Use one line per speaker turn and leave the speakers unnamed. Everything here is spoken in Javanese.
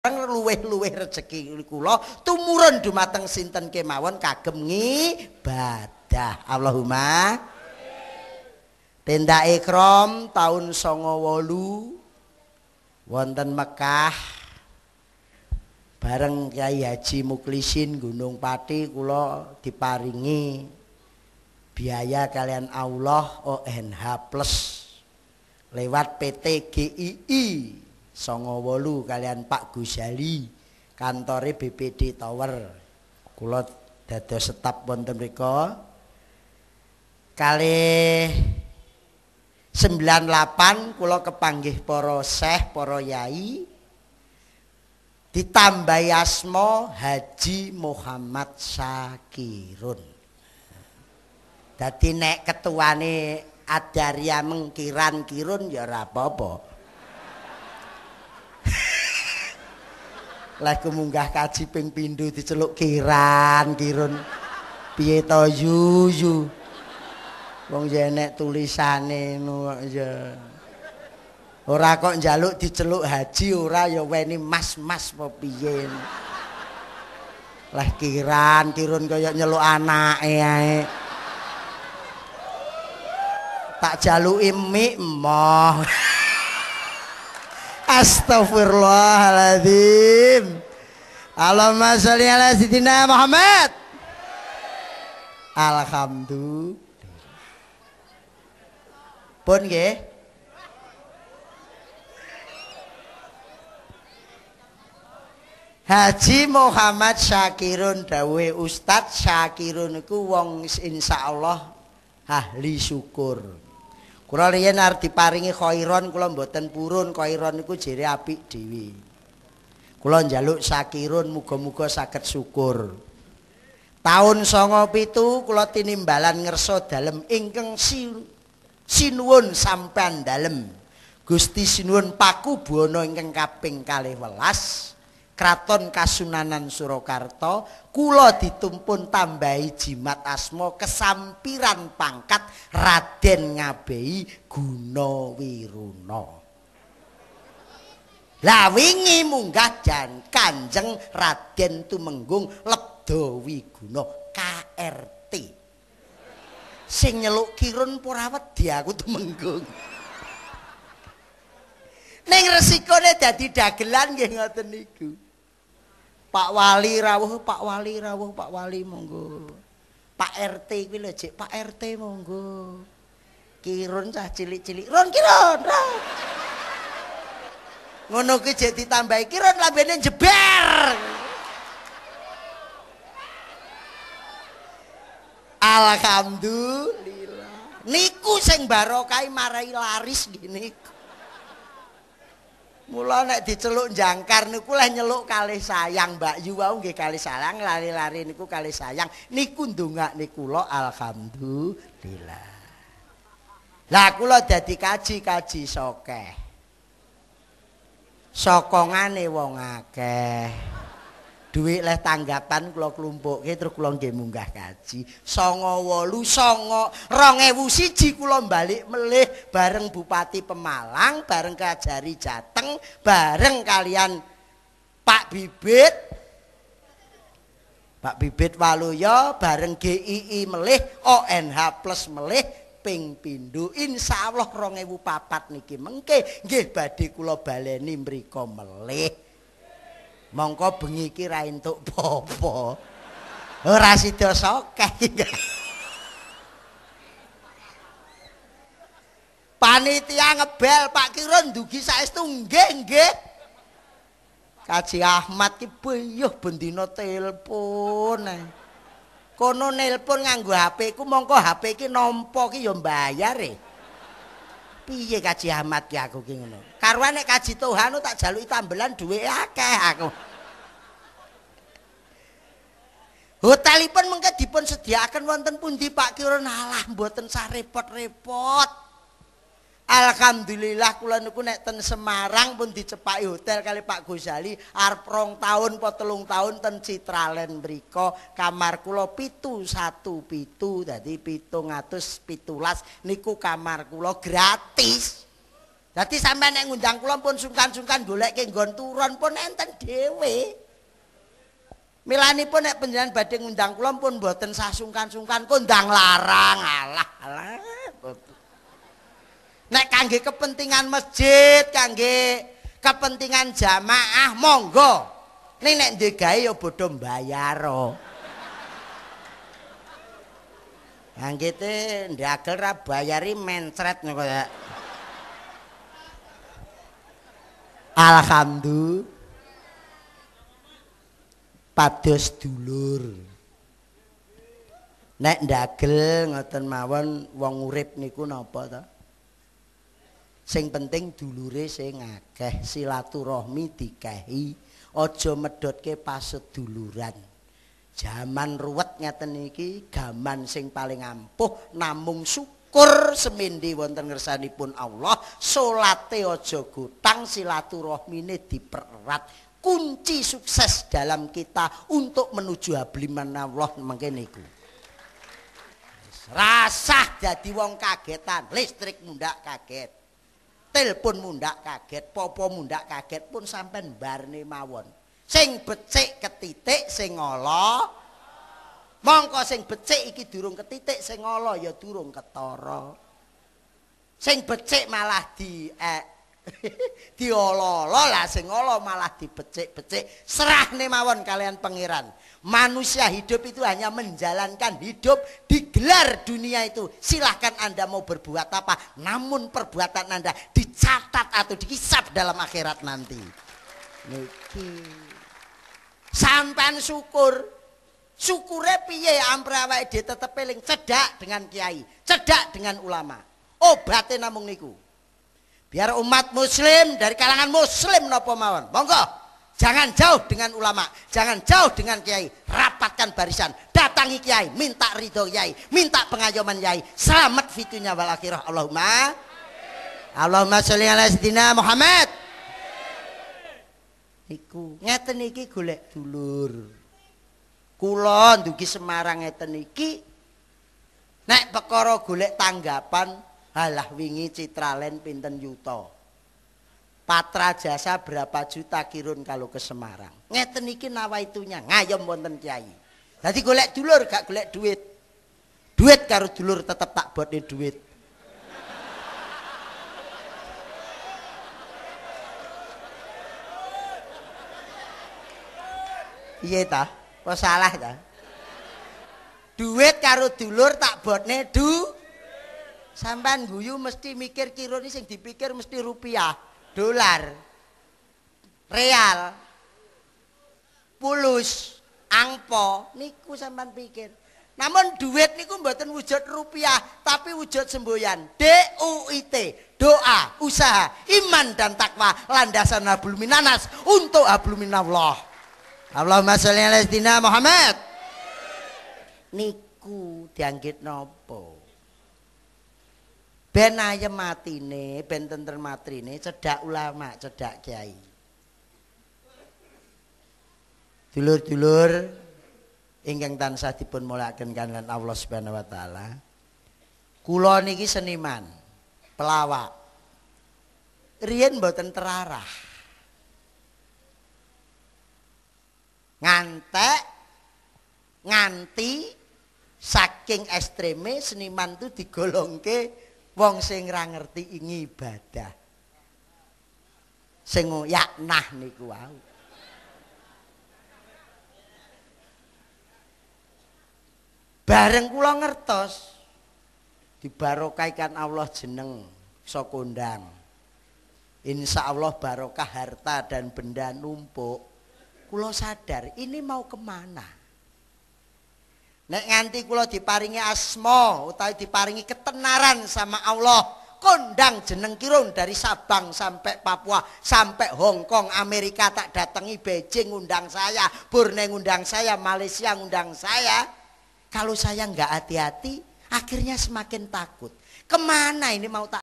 Luwih-luwih rejeki kula tumurun dumateng sinten kemawon kagem ngibadah. Allahumma. Tindak ikram tahun 98 wonten Mekah bareng Kyai Haji Muklisin Gunung Pati kula diparingi biaya kalian Allah ONH plus lewat PT GII 98 kalian Pak Gozali kantore BPD Tower. Kula dados staf wonten mriku. Kalih 98 kula kepanggih para syekh, para yai ditambahi asma Haji Muhammad Syakirun. Dadi nek ketuane Adaria mengkiran kirun ya ora apa-apa. Lha ku munggah kaji ping pindho diceluk kiran kirun. Piye to yuyu? Wong ya enek tulisane ngono kok ya. Ora kok njaluk diceluk haji ora ya weni mas-mas apa piye. Lah kiran kirun kaya nyeluk anake ae. Tak jaluki mik emoh. Astagfirullahaladzim. Allahumma sholli ala sayyidina Muhammad. Alhamdulillah. Pun nggih. Haji Muhammad Syakirun dawuhe Ustadz Syakirun iku wong insyaallah ahli syukur. Kula riyen arep diparingi khairon kula mboten purun, khairon niku jere apik dhewe. Kula njaluk Syakirun muga-muga saged syukur. Taun 97 kula tinimbalan ngersa dalem ingkang sinuwun sampean dalem. Gusti Sinuwun Paku Buwana ingkang kaping 12 Kraton Kasunanan Surakarta kula ditumpun tambahi jimat asma kesampiran pangkat Raden Ngabehi Gunawiruna. Lah wingi munggah jan Kanjeng Raden Tumenggung Lebdawiguna KRT. Sing nyeluk kirun ora wedi aku Tumenggung. Ning resikone dadi dagelan nggih ngoten niku. Pak Wali rawuh, Pak Wali rawuh, Pak Wali monggo. Pak RT kuwi lho jek, Pak RT monggo. Kirun cah cilik-cilik, run kirun. Ngono kuwi jek ditambahi kirun lambene jeber. Alhamdulillah. Niku sing barokah marai laris nggih niku. Mula nek diceluk jangkar niku leh nyeluk kalih sayang Mbak Yu wau nggih kalih sayang, lari-lari niku kalih sayang niku ndongakne kula alhamdulillah. Lah kula dadi kaji-kaji sokeh. Sokongane wong akeh. Dhuwit leh tanggapan kula klumpukke terus kula nggih munggah kaji. 98 2001 kula balik melih bareng Bupati Pemalang, bareng Kajari Jateng, bareng kalian Pak Bibit. Pak Bibit Waluyo bareng GII melih, ONH plus melih ping pindho. Insyaallah 2004 niki mengke nggih badhe kula baleni mriko melih. Mongko bengi iki ra entuk apa-apa. Ora sida sokeh. Panitia ngebel Pak Kirun dugi saestu nggih nggih. Kaji Ahmad ki beyuh bendina telepon. Kono nelpon nganggo HP ku mongko HP ki nampa ki ya mbayar e. Piye Kaji Ahmad ki aku ki ngono. Karuan nek Kaji Tohanu tak jaluki tambelan dhuwite akeh aku. Hotelipun mengke dipun sediaken wonten pundi Pak Kirun? Alah mboten sah repot-repot. Alhamdulillah kula niku nek ten Semarang pun dicepaki hotel kali Pak Gozali arep 2 tahun apa 3 tahun ten Citralen mriko kamar kula 717 dadi 717 niku kamar kula gratis. Dadi sampean nek ngundang kula pun sungkan-sungkan goleke nggon turun pun enten dhewe. Milanipun nek panjenengan badhe ngundang kula pun mboten sah sungkan-sungkan, kondang larang. Alah alah. Nek kangge kepentingan masjid, kangge kepentingan jamaah monggo. Ning nek ndek gawe ya bodho mbayar. Anggete ndagel ra bayari mencret ngono kaya. Alhamdulillah. Pados dulur. Nek ndagel ngoten mawon wong urip niku napa to? Sing penting dulure sing akeh, silaturahmi dikehi, aja medhotke paseduluran. Jaman ruwet ngeten iki, gaman sing paling ampuh namung syukur semindi wonten ngersanipun Allah, salate aja gotang, silaturahmine dipererat. Kunci sukses dalam kita untuk menuju hablimanallah mangke niku. Rasah dadi wong kagetan, listrik mundak kaget, telepon mundak kaget, popo mundak kaget pun sampean barne mawon. Sing becik ketitik sing ala, mongko sing becik iki durung ketitik, sing ala ya durung ketara. Sing becik malah di diolo-olo lah, sing ala malah dibecik-becik. Serahne mawon kalian pangeran. Manusia hidup itu hanya menjalankan hidup, digelar dunia itu. Silahkan Anda mau berbuat apa, namun perbuatan Anda dicatat atau dihisab dalam akhirat nanti. Niki sampean syukur. Syukure piye ampre awake dhewe tetep eling cedhak dengan kiai, cedhak dengan ulama. Obate namung niku. Biar umat muslim dari kalangan muslim napa mawon. Monggo, jangan jauh dengan ulama, jangan jauh dengan kiai. Rapatkan barisan, datangi kiai, minta ridho kiai, minta pengayoman kiai. Selamat fitunya wal akhirah. Allahumma Allahumma sholli ala sayyidina Muhammad. Niku ngeten iki golek dulur. Kula ndugi Semarang ngeten iki nek perkara golek tanggapan, halah wingi Citralen pinten yuta. Patra jasa berapa juta kirun kalau ke Semarang. Ngeten iki nawaitunya ngayom wonten kiai. Dadi golek dulur gak golek duit. Duit karo dulur tetep tak botne duit. Piye ta? Apa salah ta? Duit karo dulur tak botne du. Sampean guyu mesti mikir kirun sing dipikir mesti rupiah, dolar, real, pulus, angpo niku sampean pikir. Namun duit niku mboten wujud rupiah, tapi wujud semboyan. D U I T, doa, usaha, iman dan takwa, landasan hablum minanas untuk hablum minallah. Allahumma sholli ala sayyidina Muhammad. Niku dianggit napa? Ben ayem atine, ben tentrem atrine, cedhak ulama, cedhak kiai. Dulur-dulur ingkang tansah dipun mulyakaken kaliyan Allah Subhanahu wa taala. Kula niki seniman, pelawak. Riyen mboten terarah. Ngantek nganti saking ekstreme seniman itu digolongke wong sing ra ngerti ngibadah. Sing yaknah niku wau. Bareng kula ngertos dibarokahkan Allah jeneng iso kondang. Insyaallah barokah harta dan benda numpuk. Kula sadar ini mau kemana. Nek nganti kula diparingi asma utawi diparingi ketenaran sama Allah, kondang jeneng Kirun dari Sabang sampai Papua, sampai Hong Kong, Amerika tak datangi, Beijing ngundang saya, Brunei ngundang saya, Malaysia ngundang saya. Kalau saya nggak hati-hati, akhirnya semakin takut. Kemana ini mau tak